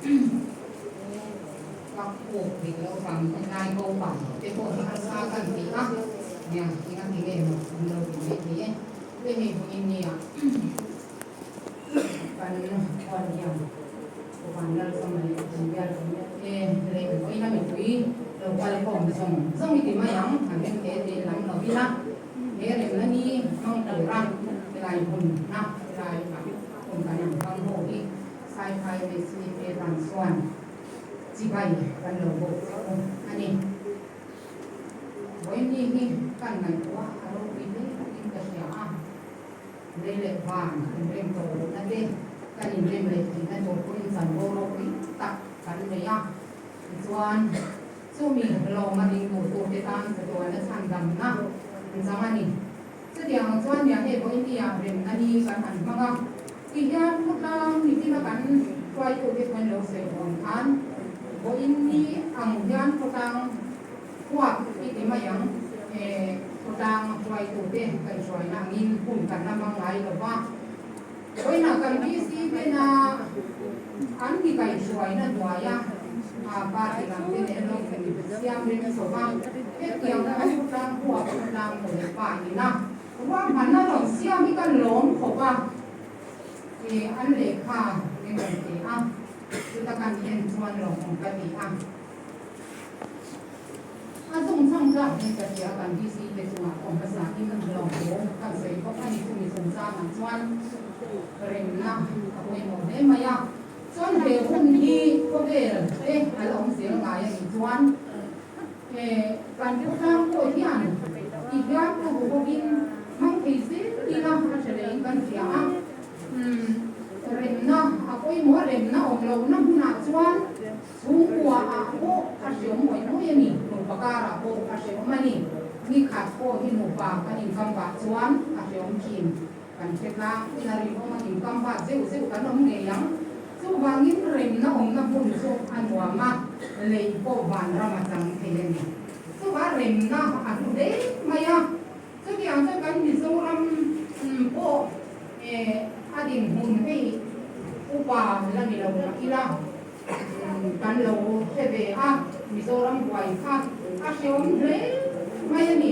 Ka puk dik loh vangin helai ko pa te pawh hi harsa kan ti a, nia eng a ti nge maw an lo ti mai thei e. Te hei vawiin nia kan khuan hian Upan Lalsawma leh kan bial e leh vawiin a mipui lo kal khawm zawng zawng i ti mai ang, an rem te te lam lo ila he remna ni hmang tura helai hun na helai ah hun kan han hmang ho hi Saiphai Messi te tan chuan chibai kan lo bawk che u a ni. Vawiini hi kan ngaihtuah a ropui hle in ka hria a, lei leh van inrem tawh lohna te kan inrem leh theihna tur pawhin chanvo ropui tak kan nei a. Tichuan, chumi lawma ding tur turte tan chatuana chhandamna an chang a ni. Chutiang chuan nia hei vawinia remna ni kan han hmang a, ti hian khawtlang mitina kan hruaitute khan lo sawi hawn khan vawiin ni ang hian khawtlang huat i ti mai ang, khawtlang hruaitute kan hruaina angin hun kan la hmang ngai lo va, vawiinah kan VC tena an mi kaihhruaina hnuaia party lam te nen lo siam rem chho va, hetiang kan khawtlang huat khawtlang nu leh pa ina ruahmanna rawn siam hi kan lawm khawp a, an lehkha min rawn pe a, chuta kan en chuan lawmawm ka ti a. A zungchang tlak hi ka hria kan DC te chungah awm hmasa in lawmawm kan sawi bawk a ni chumi chungchangah chuan remna a pawimawh hle mai a, chuan he hun hi khawvel te a la awm zel ngai a nih chuan kan khawtlang pawh hian ti hian ka hu bawkin hmang thei zel ila a tha leh in kan hria a, remna a pawimawh a remna awm lohna hmunah chuan Chhungkua ah pawh a hreawm ngawih ngawih a ni, nupa karah pawh a hreawm a ni. Ni khat pawh hi nupa kan inkam vah chuan a hreawm thin. Kan hre tlang in a rinawm a inkam vah zeuh zeuh kan awm ngei ang. Chuvangin remna awmna hmun chu a nuam a, lei pawh vanram a chang thei a ni. Chuvah remna a hlu hle mai a, chutiang chuan kan Mizoram pawh a dinhmun hei upa la ni lo mah ila, Kan lo hre ve a, Mizoram buai kha a hreawm hle mai a ni.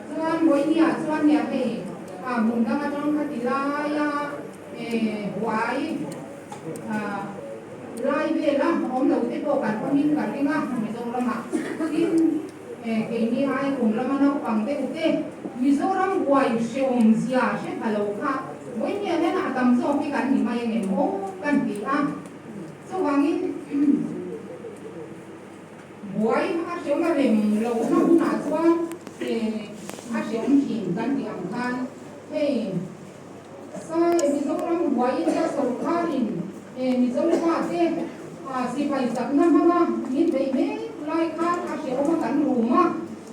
Chuan Vawinia chuan nia hei a hmun dang atang kha ti laia buai lai vela awm lo te pawh kan awmin ka ring a, Mizoramah tin keini ai kum lama naupang deuh te Mizoram buai hreawm zia hre pha lo kha Vawinia hian a tam zawk hi kan ni mai angem aw kan ti a. Chuvangin buai a hreawm a rem lohna hunah chuan a hreawm thin kan tih ang khan hei Sai Mizoram buai India sawrkharin Mizo fate sipai chakna hmanga min beih mek lai khan a hreawm a kan rum a,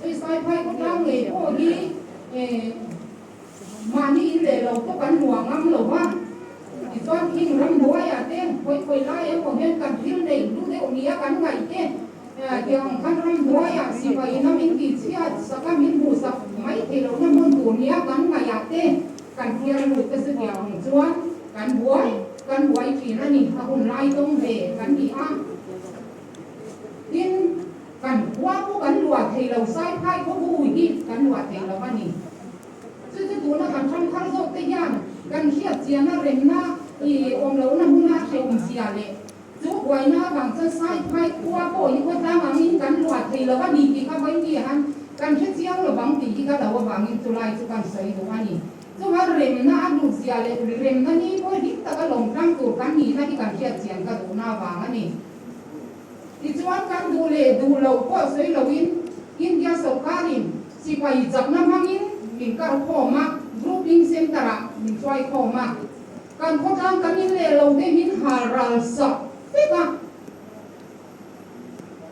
hei Saiphai khawtlang ngei pawh hi Mahni in leh lo pawh kan hmuh ngam lo va, tichuan khing ramhnuaiah te khawi khawi lai emaw hian kan thil nei hlu deuh nia kan ngaih te tiang ang khan ramhnuaiah sipai ina min tihchhiat sak a, min hmuhsak mai theih lohna hmun tur nia kan ngaihah te kan thiar lut te chutiang ang chuan kan buai kan buai thin a ni, a hun lai tawng ve kan ni a. Tin, kan khua pawh kan luah thei lo, Saiphai khawbu hi kan luah thei lo a ni. Chu chu tuna kan ṭhangthar zawk te hian kan hriat chiana remna i awm lohna hmuna hrehawm zia leh chu buaina avang chuan Saiphai khua pawh hi khawtlang angin kan luah thei lo a ni tih kha vawiin hian kan hre chiang lo vang tih hi ka lo avangin chulai chu kan sawi duh a ni. Chuvang remna a hlut zia leh remna ni pawh hlim taka lawmtlang tur kan nihna hi kan hriat chian ka duhna avang a ni. Tichuan kan duh leh duh loh pawh sawi loin India sawrkarin sipai chakna hmangin min kar khawm a, grouping center ah min hruai khawm a, kan khawtlang kan in leh lo te min hal ral sak vek a.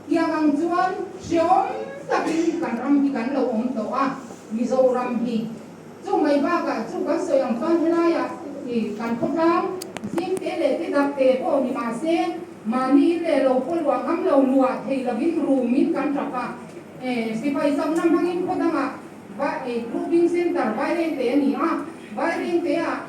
Tiang ang chuan hreawm takin kan ram hi kan lo awm tawh a, Mizoram hi. Chu mai bakah chu kan sawi ang chuan helaiah kan khawtlang zing te leh te dak te pawh ni mahse mahni in leh lo pawh luah ngam lo luah thei lovin room in kan tap a, sipai chakna hmangin khaw dangah grouping center Vairengte a ni a, Vairengte ah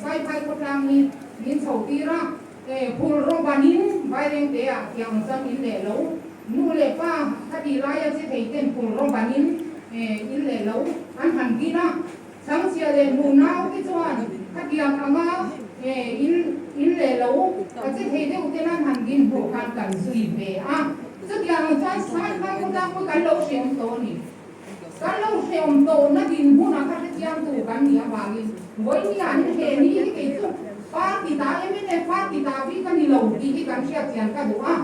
Saiphai khawtlang hi min chho tir a. Phulraw banin Vairengte-ah tiang chuan in leh lo. Nu leh pa khati laia che thei ten phulraw banin in leh lo an han din a. Chhangchhia leh nu nau te chuan khatiang anga in in leh lo a che thei deuh ten an han din hmuh khan kan zui ve a. Chutiang ang chuan Saiphai khawtlang pawh kan lo hreawm tawh a ni. Kan lo hreawm tawhna dinhmunah kha hrechiang tu kan nih avangin vawinia an he ni hi kei chu party ta mnf party ta bik a ni lo tih hi kan hriatchian ka duh a.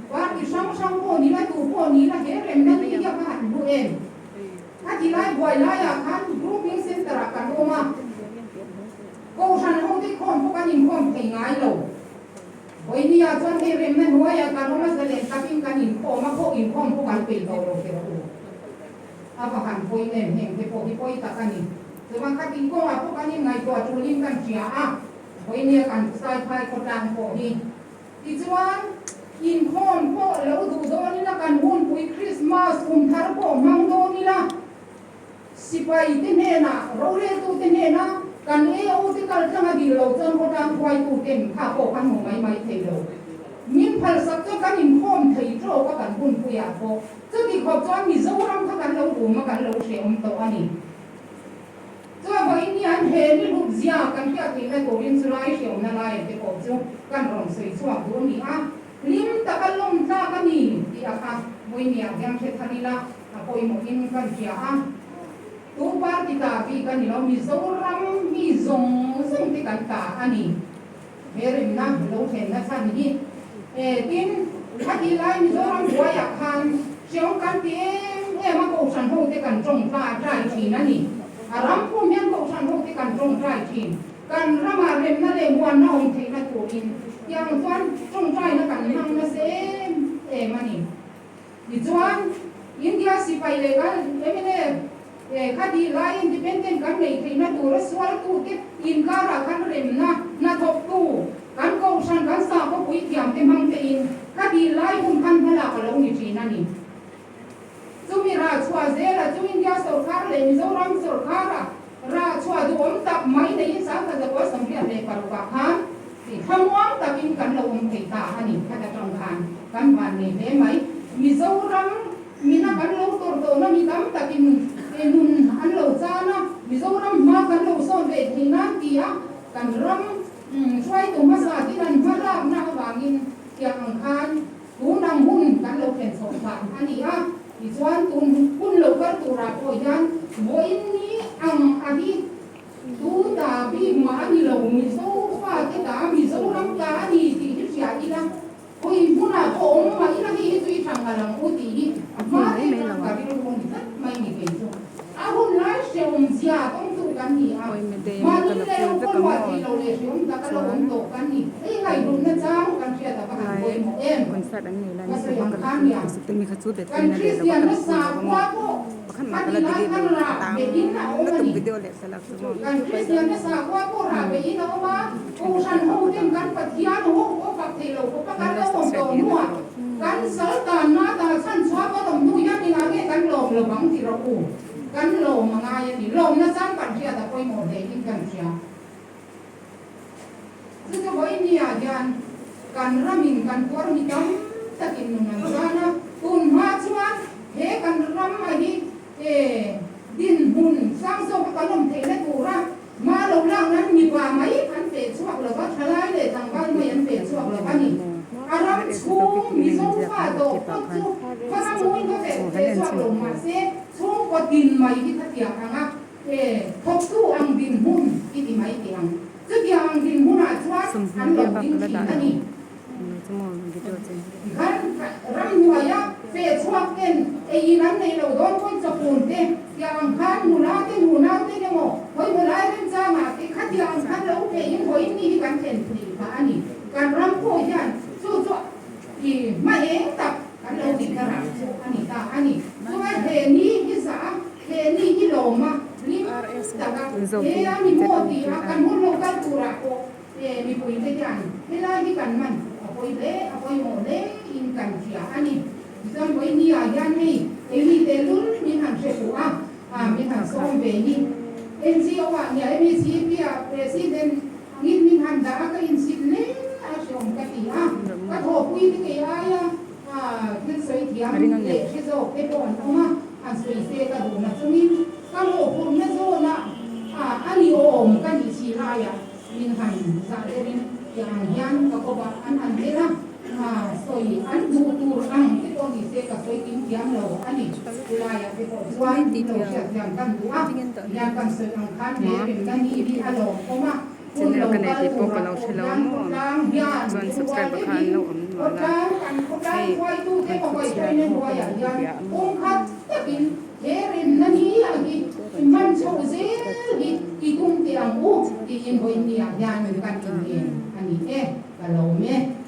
Party hrang hrang pawh ni la tu pawh ni la he remna ni hi a va han hlu em? Kha ti lai buai laiah khan grouping centre ah kan awm a, Kohhran hote khawm pawh kan inkhawm thei ngai lo. Vawinia chuan hei remna hnuaiah kan awm a zalen takin kan inkhawm a, pawh inkhawm pawh kan peih tawh lo teh rawh u. A va han pawi em heng te pawh hi pawi tak a ni. Chuan khatin kawngah pawh kan inngaihtuah tulin kan hria a, vawinia kan Saiphai khawtlang pawh hi. Tichuan, inkhawm pawh lo duh dawn ila kan hunpui Krismas kum thar pawh hmang dawn ila, Sipai te hnenah, roreltu te hnena kan AO te kal tlang a dil lo chuan khawtlang hruaitu ten kha pawh kan hmu mai mai thei lo. Min phalsak chuan kan inkhawm thei tawk a kan hunpuiah pawh. Chuti khawp chuan Mizoram kha kan lo rum a kan lo hrehawm tawh a ni. Chuan vawiin hian he ni hlut zia kan hriat theihna turin chulai hrehawmna laia te pawh chu kan rawn sawi chhuak duh a ni a. Hlim taka lawm tlak a ni tih a kha vawiiniah hian hre thar ila. A pawimawhin kan hria a, tu party ta bik a ni lo, Mizoram mi zawng zawng te kan ta a ni. He remna lo thlenna chhan hi e tin, a ti lai Mizoram buaiah khan hreawm kan ti em em a, Kohhran ho te kan tawngtai tai thin a ni. A ram pum hian Kohhran ho te kan tawngtai thin. Kan ramah remna leh muanna awm theihna turin tiang chuan tawngtaina kan hmang nasa em em a ni. Tichuan, India sipai leh kan mnf kha tih lai independent kan neih theihna tura sualtute inkarah kan remna hnathawktu kan kohhran kan sakhaw puithiamte hmang tein kha tih lai hun khan hmalak a lo ni thin a ni. Chumi rah chhuah zela chu India sawrkar leh Mizoram sawrkara rah chhuah duhawm tak mai neiin 1986 ah khan Thlamuang takin kan lo awm thei ta a ni. Khat atang khan kan van nei hle mai. Mizoram mina kan lo tawrh tawhna mi tam takin nun an lo chan a, Mizoram hma kan lo sawn ve thei nan ti a kan ram hruaitu hmasa tin an hma lakna avangin tiang ang khan tun ang hun kan lo thlen chhoh phah a ni a. Tichuan tun hun lo kal turah pawh hian vawiin ni ang a hi Tu ta bik mah a ni lo, Mizo fate ta, Mizoram ta a ni tih hi hria ila, khawi hmunah pawh awm mah ila hei hi chu i thang ngal ang u tih hi A hmu hma mai te mai tang lo ka a. rilru ni tlat mai ni kei chu. A hun lai hreawm zia tawngtu kan ni a, Awi midei mahni ka la leh pui lo vek pawh ang luah aw. thei lo leh hreawm taka lo awm Chuan tawh kan ni. Hei kan ngaihhlutna chang kan hriat a va han lai pawimawh em? concert an nei lai Ka ni sawi kha ang ka la khan pui nia. vek a, mi kha chu bet Kan pawhin a leh lo a, Kristian ka la na pui lo sakhua a maw. pawh Pakhat mah kha ka la ti lai delete khan lo, ka rah tam behin a awm a lutuk ni. video leh thlalak chu maw. Kan Kristian na sakhua pawh rah behin a awm a, Kohhran ho ten kan Pathian ho pawh fak thei lo khawpa kan lo awm tawh hnuah kan sal tanna ta chhan chhuah kan awm hnu hian engah nge kan lawm lo ang ti rawh u. Kan lawm a ngai a ni. Lawmna chang kan hriat a pawimawh hle in kan hria. Chu chu vawinia hian kan ramin kan tuar mi tam takin nun an zan a, tun hma chuan he kan ram a hi e dinhmun sang zawka kan awm theihna tura hma lo lak nan mipa mai an feh chhuak lo va, thalai leh tlangval mai an feh chhuak lo a ni. A ram chhung Mizo fa tawh phawt chu khaw ram muin ka feh chhuak lo mahse chhungkaw tin mai hi khatiang anga E, thawktu ang dinhmun i ti mai teh ang. Chutiang ang dinhmunah chuan an lo ding thin a ni. Tikhan ramhnuaia feh chhuak ten eiin an nei lo dawn pawn chawpun te, tiang ang khan nula te nunau te emaw hawi lai remchangah te khatiang ang khan lo feh in hawiin ni hi kan thlen thei phah a ni. Kan ram pawh hian chu chu i hma eng tak kan lo tihna rah chu a ni ta a ni. Chuan he ni hi zah a. He ni hi lawm a lim tak a, he a ni maw ti a kan hun lo kal turah pawh mipui te hian helai hi kan man a pawi hle, a pawimawh hle in kan hria a ni. Tichuan vawi ni ah hian hei keini tehlul min han hre fuh a, min han sawm ve hi. NGO ah nia MECP ah President angin min han dah a, ka insit hle a hreawm ka ti. thawhpui te kei aia thil sawi thiam leh hre zawk te pawh an awm a, han sawi se ka duhna chungin ka mawhphurhna zawnah a ni awm ka nih si laiah min han zah deuhin tiang ang hian ka kawp ah an han tel a, sawi an duh tur ang te pawh ni se ka sawi kim thiam lo a ni. Chulaiah te pawh chuan min lo hriat thiam kan duh a, tihian kan sawi ang khan he remna ni hi a lawmawm a. Channel ka nei tih pawh ka lo hre lo maw chuan subscribe kha an lo awm nual a hei thawnthu chhiar ho ka lo ti bia a maw.